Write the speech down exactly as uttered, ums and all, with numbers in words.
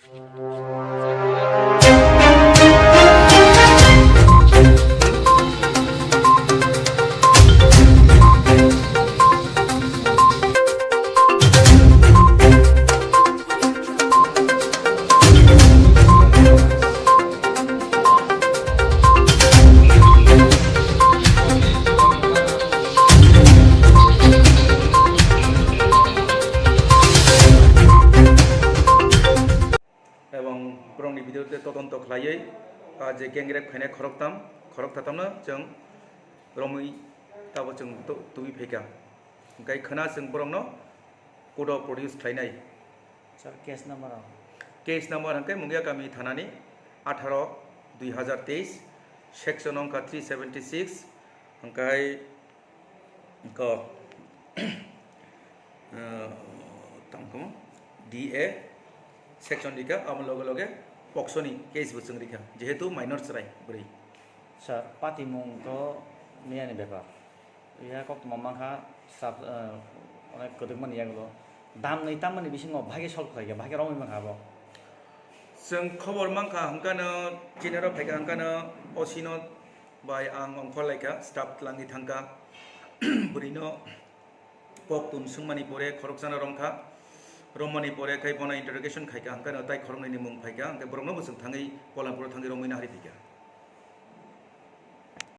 Ebong borokni video tei todonto khlaiwi, ah, je gang rape khainai khoroktham, khoroktham no chwng romwi tabo chwng to-, tubui phaikha. Hwnkhe khwna chwng borokno court o produce khlainai. Sir, case number o? Case number hwnkhe Mungia kami thanani atharo dui hazar teis, section wngkha three seventy six, hwnkhe ko, eh, tamo D A section rikha, amo loge loge POCSO ni case bo chwng rikha, jehetu minor chwrai bwrwi. Sir, patimung to miyani bepar. Iya koktwma mankha, sab-, eh, onek kwdwkmani yagulo. Damni tammani bisingo bahai khe solve khlaikha, bahai khe romwi mankha abo. Chwng khobor mankha, hwnkano chini oro phaikha, hwnkano O C no bai ang ongkhor laikha, staff twlangwi thangkha. Bwrwino kok tun swngmani pore khoroksano romkha. Romani pore khai bono interrogation khaikha, hwnkano tai khoroknwini mung phaikha, hwnkhe borokno bo chwng thangwi Polanpuro thangwi romwi naharwi phaikha.